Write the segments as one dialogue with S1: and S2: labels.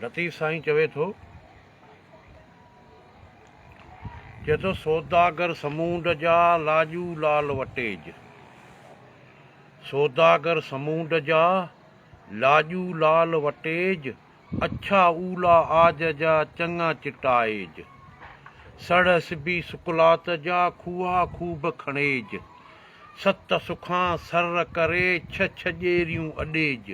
S1: لطيف سائين چوي ٿو، چئي ٿو سوداگر سمونڊ جا لاڄو لال وٽيج، سوداگر سمونڊ جا لاڄو لال وٽيج، اڇا اولا آج جا چڱا چٽائيج، سڙهه سبي سڪلات جا کوها خوب کڻيج، ست سکان سر ڪري ڇهه ڇڄيريون اڏيج،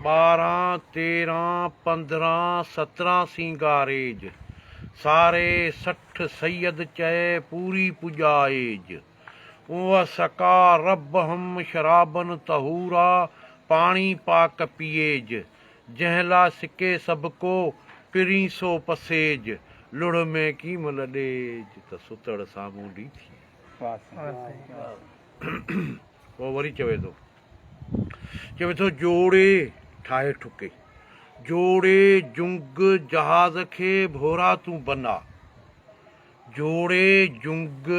S1: ٻارهن، تيرهن، پندرهن، سترهن سينگاريج، ساري 60 سيد چئي پوري پڄائيج. اوء سقا ربهم شرابا طهورا پاڻي پاڪ پيئيج، جنهن لا سڪي سڀڪو پرين سو پسيج، لڙهه ۾ ڪيم لڏيج ته ستڙ سامونڊي ٿئي. پوء وري چوي ٿو، چوي ٿو جوڙي ٺاهي ٺڪي، جوڙي جنگ جهاز کي ڀورا تون بنا، جوڙي جنگ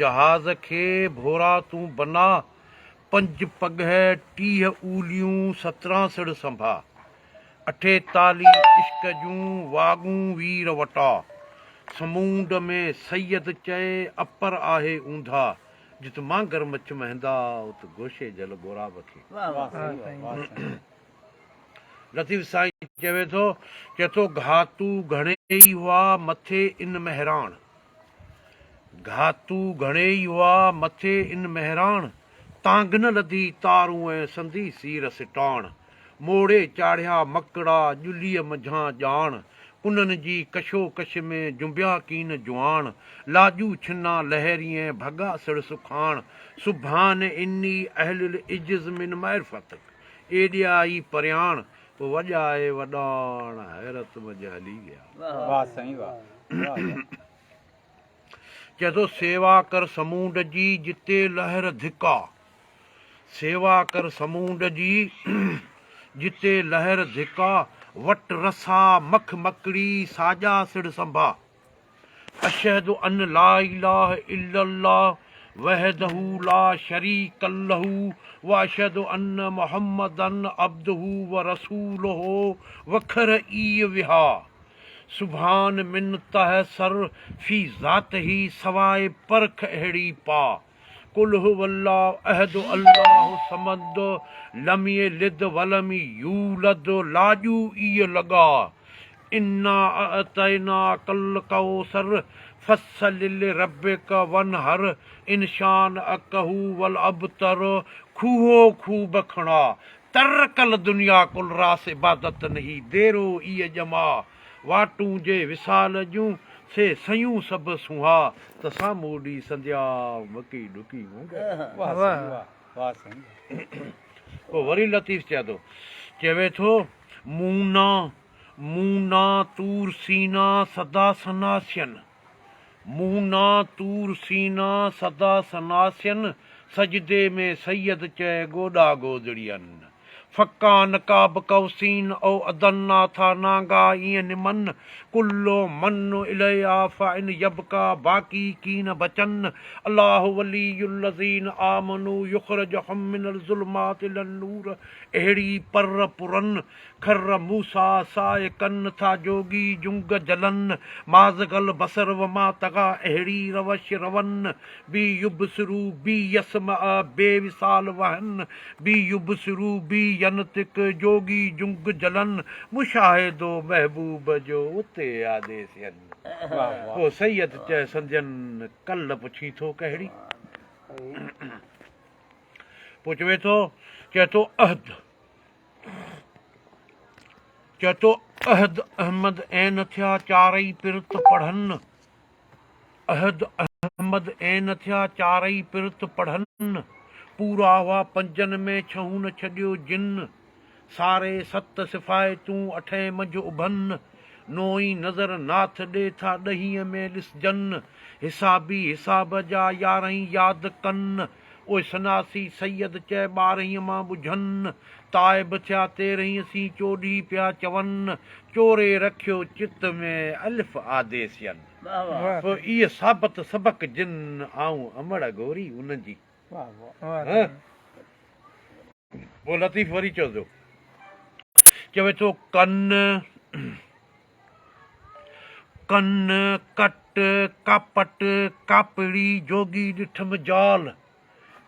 S1: جهاز کي ڀورا تون بنا، پنج پڳهه 30 اوليون 17 سڙهه سنڀا، 48 عشق جون واڳون وير وٽا، سمونڊ ۾ سيد چئي اپر آهي اونڌا، جت مانگر مڇ مهندا ات گوشي جل غوراب کي. لطيف سائين چوي ٿو، چئي ٿو گهاتو گهڻيئي هئا مٿي ان مهراڻ، گهاتو گهڻيئي هئا مٿي ان مهراڻ، تانگهه نه لڌي تارون ۽ سندي سير سٽاڻ، موڙي چاڙهيا مڪڙا ڄليء منجهان ڄاڻ، ڪنن جي ڪشو ڪش ۾ جنبيا ڪين جواڻ، لاڄو ڇنا لهرين ڀڳا سڙ سکاڻ، سبحان اني اهل العجز من معرفتک، ايڏيا ئي پرياڻ، پوء وڄائي وڏاڻ، حيرت منجهه هلي ويا.
S2: واه سائين واه واه واه.
S1: چئي ٿو سيوا ڪر سمونڊ جي جتي لهر ڌڪا، سيوا ڪر سمونڊ جي جتي لهر ڌڪا، وٽ رسا مک مڪڙي ساڄا سڙ سنڀا. اشهد ان لا اله الا الله وحده لا شريڪ له واشهد ان محمدا عبده ورسوله وکر اي وها. سبحان من تحسر في ذاته سواء پرک اهڙي پا. قل هو الله احد الله الصمد لم يلد ولم يولد لاڄو ايء لڳا. انا اعطيناک الڪوثر فصل لربک وانحر ان شانئک هو الابتر کوهو خوب کڻا ترڪ الدنيا ڪل راس عبادت نهي ديرو ايء ڄما واٽون جي وصال جون سي سيون سڀ سونها ته سامونڊي سنديا مڪي ڏڪي مونگر.
S2: واه سائين واه واه سائين.
S1: پوء وري لطيف چئي ٿو چوي ٿو مونا مونا طور سينا سدا سناسين. مونا طور سينا سدا سناسين، سجدي ۾ سيد چئي گوڏا گودڙين. فڪان قاب قوسين او ادنا ٿا نانگا ايئن نمن، ڪل من اليها فان يبقيٰ باقي ڪين بچن. الله ولي الذين آمنوا يخرجهم من الظلمات الي النور اهڙي پر پرن. کر موسيٰ ساء ڪن ٿا جوڳي جنگ جلن، مازغ البصر وما طغيٰ اهڙي روش رون، بي يبصرو بي يسمع بي وصال وهن، بي يبصرو بي ينطق جوڳي جنگ جلن، مشاهدو محبوب جو اتي آديسين. پوء سيد چئه سندين ڪل پڇين ٿو ڪهڙي؟ پوء چوي ٿو، چئي ٿو عهد. چئي ٿو عهد احمد عين ٿيا چارئي پرت پڙهن، عهد احمد عين ٿيا چارئي پرت پڙهن، پورا هئا پنجن ۾ ڇهون نه ڇڏيو جن، ساري ست صفائتون اٺين منجهه اڀن، نوئين نظر ناٿ ڏي ٿا ڏهينء ۾ ڏسجن، حسابي حساب جا يارهين ياد ڪن، اهي سناسي سيد چئه ٻارهينء مان ٻجهن، تائب ٿيا تيرهينء سين چوڏهين پيا چون، چوري رکيو چت ۾ الف آديسين. پوء ايء ثابت سبق جن، آئون امڙ گوري ان جي. پوء لطيف وري چوندو، چوي ٿو، ڪن. ڪن، ڪٽ، ڪاپٽ، ڪاپڙي، جوڳي ڏٺم جال.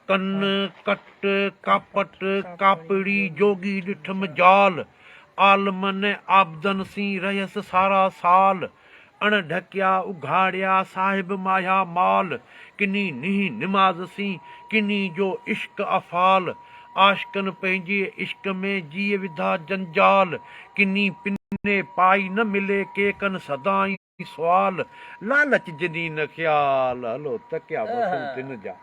S1: ڪن، ڪٽ، ڪاپٽ، ڪاپڙي، جوڳي ڏٺم جال. عالمن ۽ عابدن سين رهيس سارا سال. اڻ ڍڪيا اگهاڙيا صاحب ماهيا مال. ڪني نينهن نماز سين، ڪني جو عشق افعال. عاشقن پنهنجي عشق ۾ جيء وڌا جنجال. ڪني پني پائي نه ملي ڪي ڪن سدائين سوال. لالچ جني نه خيال هلو تڪيا وسون تن جا.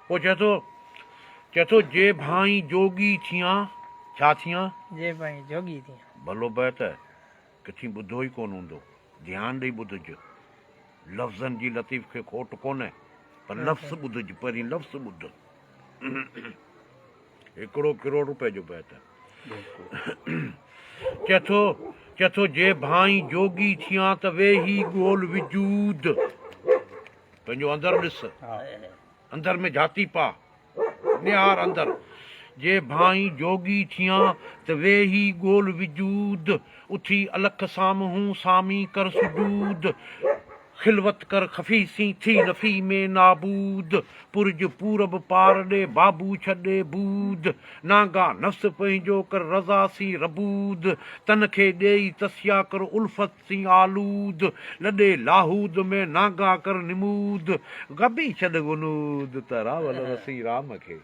S1: پوء چئي ٿو، چئي ٿو جي ڀانئين جوڳي ٿيان، ڇا ٿيان؟
S3: جي ڀانئين جوڳي ٿيان.
S1: ڀلو بيت ڪٿي ٻڌو ئي ڪونه هوندو. ڌيان ڏئي ٻڌج. لفظن جي لطيف کي کوٽ ڪونهي پر لفظ ٻڌج پهرين لفظ ٻڌ. هڪڙو ڪروڙ روپئي جو بيت. چئي ٿو، چئي ٿو جي ڀانئين جوڳي ٿيان ته ويهي ڳول وجود. پنهنجو اندر ڏس، اندر ۾ جھاتي پا، نهار اندر. جي ڀانئين جوڳي ٿيان ته ويهي ڳول وجود، اٿي الک سامهون سامي ڪر سجود. خلوت ڪر خفي سين ٿي نفي ۾ نابود، پرج پورب پار ڏي بابو ڇڏي بود. نانگا نفس پنهنجو ڪر رضا سين ربود، تن کي ڏيئي تسيا ڪر الفت سين آلود، لڏي لاهود ۾ نانگا ڪر نمود، غبي ڇڏ غنود ته راول رسين رام کي.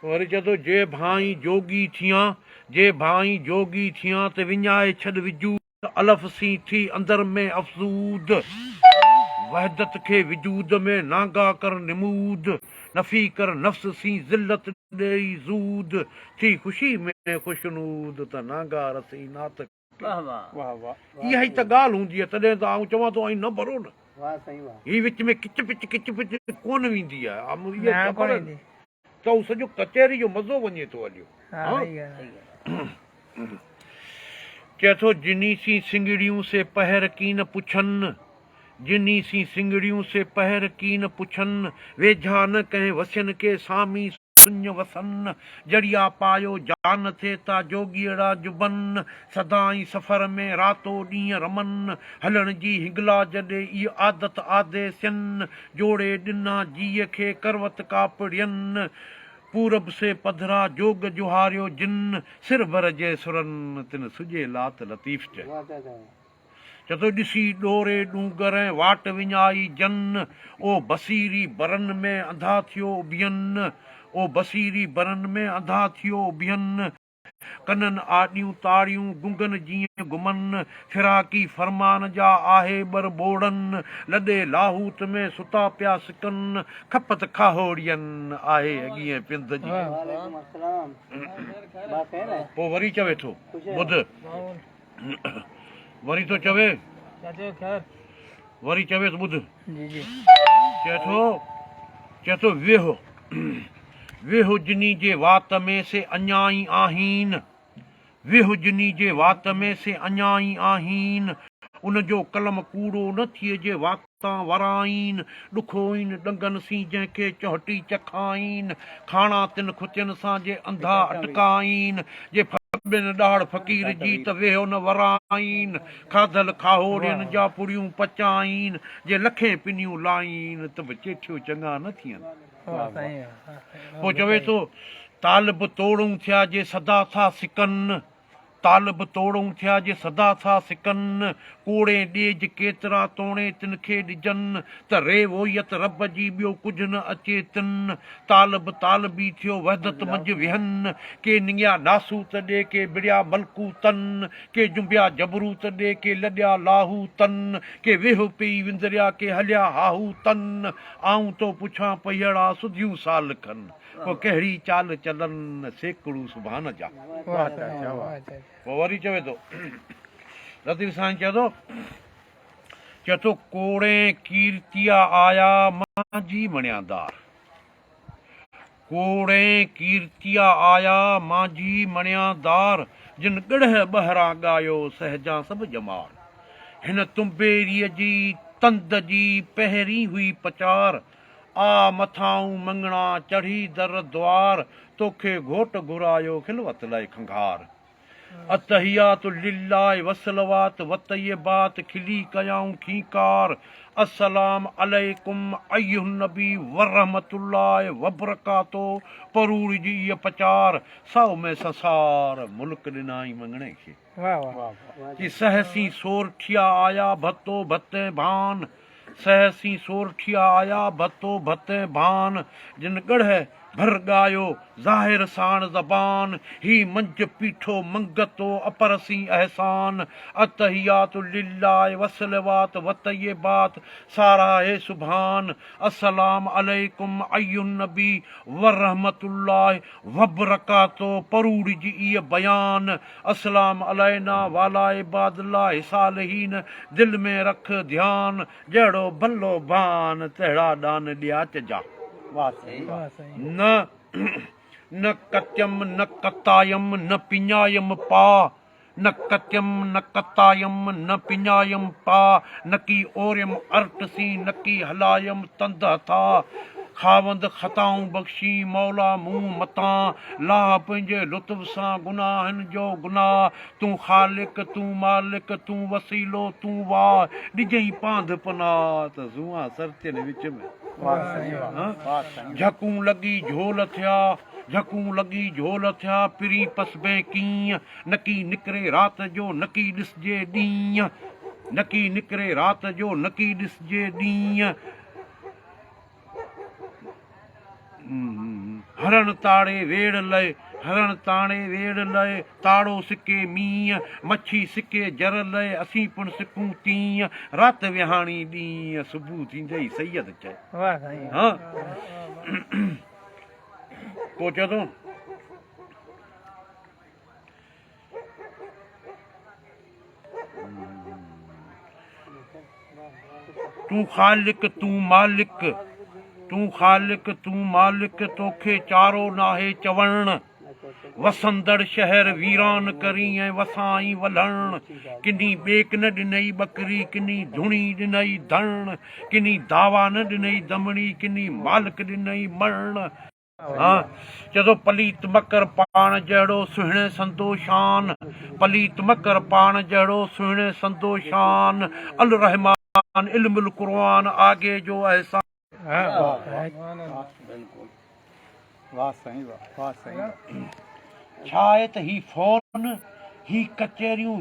S1: وري چئي ٿو، جي ڀانئين جوڳي ٿيان، جي ڀانئين جوڳي ٿيان ته وڃائي ڇڏ وجود، الف سين ٿي اندر ۾ افزود، وحدت کي وجود ۾ نانگا ڪر نمود، نفي ڪر نفس سين ذلت ڏيئي زود، ٿي خوشي ۾ خوشنود ته نانگا رسين نات کي. اها ئي ته ڳالهه هوندي آهي، تڏهن ته آئون چوان ٿو ائين نه ڀرو نه. هي وچ ۾ ڪچ پچ ڪچ پچ ڪونه ويندي آهي. اها خبر ته هو سڄو ڪچهري جو مزو وڃي ٿو هليو. چئي ٿو جني سين سنگڙيون سي پهر ڪين پڇن، جني سين سنگڙيون سي پهر ڪين پڇن، ويجها نه ڪنهن وسين کي سامي سڃ وسن، جڙيا پايو جان ٿئي تا جوڳيئڙا جبن، سدائين سفر ۾ راتو ڏينهن رمن، هلڻ جي هنگلاج ڏي اي عادت آديسين، جوڙي ڏنا جيء کي ڪروت ڪاپڙين، پورب سي پڌرا جوڳ جوهاريو جن، سر ڀر جي سرن تن سڄي لات لطيف چئي. چتو ڏسي ڏوري ڏونگر ۽ واٽ وڃائي جن، او بصيري برن ۾ انڌا ٿيو اڀين، او بصيري برن ۾ انڌا ٿيو اڀين. ڪنن آڏيون تاڙيون، گنگن جيئن گمن، فراقي فرمان جا آهي ٻر ٻوڙن، لڏي لاهوت ۾ ستا پيا سڪن، کپت کاهوڙين، آهي اڳيئين پنڌ جي. پوء وري چوي ٿو، ٻڌ، وري ٿو چوي، وري چوي ٿو، ٻڌ، چئي ٿو، چئي ٿو، ويهه، ويهه جني جي وات ۾ سي اڃا ئي آهين، ويهه جني جي وات ۾ سي اڃا ئي آهين، ان جو قلم ڪوڙو نه ٿئي جي واتان ورائين، ڏکوئين ڏنگن سين جنهن کي چهٽي چکائين، کاڻا تن کتين سان جي انڌا اٽڪائين، جي ڦٻين ڏاڙ فقير جي ته ويهه نه ورائين، کاڌل کاهوڙين جا پڙيون پچائين، جي لکين پنيون لائين ته به چيٺيو چڱا نه ٿين. پوء چوي ٿو، طالب توڙئون ٿيا جي سدا ٿا سڪن، طالب توڙئون ٿيا جي سدا ٿا سڪن، ڪوڙين ڏيج ڪيترا توڻي تن کي ڏجن، ته ريويت رب جي ٻيو ڪجهه نه اچي تن، طالب طالبي ٿيو وحدت منجهه ويهن، ڪي نڱيا ناسوت ڏي ڪي بڙيا ملڪوتن، ڪي جنبيا جبروت ڏي ڪي لڏيا لاهوتن، ڪي ويهه پئي وندريا ڪي هليا هاهوتن، آئون تو پڇان پهيئڙا سڌيون سالڪن، پوء ڪهڙي چال چلن سيڪڙو سبحان جا.
S2: واه چاچا واه.
S1: پوء وري چوي ٿو لطيف سائين چئي ٿو چئي ٿو ڪوڙين ڪيرتيا آيا مانجهي مڻيادار ڪوڙين ڪيرتيا آيا مانجهي مڻيادار جن ڳڙهه ٻهران ڳايو سهجان سڀ ڄمار هن تنبيريء جي تند جي پهرين هئي پچار آ مٿائون مڱڻا چڙهي در دوار توکي گهوٽ گهرايو خلوت لئه کنگهار. التحيات لله والصلوات والطيبات کلي ڪيائون کينڪار، السلام عليڪم ايها النبي ورحمة الله وبرڪاته پروڙ جي ايء پچار، سؤ ۾ سنسار ملڪ ڏنائين مڱڻي کي. چي سهسين سورٺيا آيا ڀتو ڀتين ڀان، سهسين سورٺيا آيا ڀتو ڀتين ڀان، جن ڳڙهه ڀر ڳايو ظاهر ساڻ زبان، هي منجهه پيٺو منگتو اپر سين احسان، التحيات لله والصلوات والطيبات ساراهي سبحان، السلام عليڪم ايها النبي ورحمة الله وبرڪاته پروڙج ايء بيان، السلام علينا وعلي عباد الله الصالحين دل ۾ رک ڌيان، جهڙو ڀلو ڀان تهڙا ڏان ڏياچ جا. نه نه ڪتيم نه ڪتايم نه پڃايم پا، نه ڪتيم نه ڪتايم نه پڃايم پا، نڪي اوريم ارٽ سين نڪي هلايم تند هٿا، خاوند خطائون بخشين مولا مون متان، لاهه پنهنجي لطف سان گناهن جو گناهه، تون خالق تون مالڪ تون وسيلو تون واهه، ڏجئين پانڌ پناهه ته زوان سرتين وچ ۾. جهڪون لڳي جهول ٿيا، جهڪون لڳي جهول ٿيا، پرين پسبين ڪيئن، نڪي نڪري رات جو نڪي ڏسجي ڏينهن، نڪي نڪري رات جو نڪي ڏسجي ڏينهن. هرڻ تاڙي ويڙ لئي، هرڻ تاڻي ويڙ لئي، تاڙو سڪي مينهن، مڇي سڪي جر لئي، اسين پڻ سڪون تيئن، رات ويهاڻي ڏينهن، صبح ٿيندي ئي سيد چئي. ها پوء چئي ٿو. تون خالق تون مالڪ، تون خالق تون مالڪ، توکي چارو ناهي چوڻ، وسندڙ شهر ويران ڪرين ۽ وسان ئي ولهڻ، ڪني ٻيڪ نه ڏنئي ٻڪري، ڪني ڌوڻي ڏنئي ڌڻ، ڪني دعويٰ نه ڏنئي دمڙي، ڪني مالڪ ڏنئي مڻ. چئي ٿو پليت مڪر پاڻ جهڙو سهڻي سندو شان، پليت مڪر پاڻ جهڙو سهڻي سندو شان، الرحمان علم القرآن آگي جو احسان. ڇا آهي ته هي فون، هي ڪچهريون.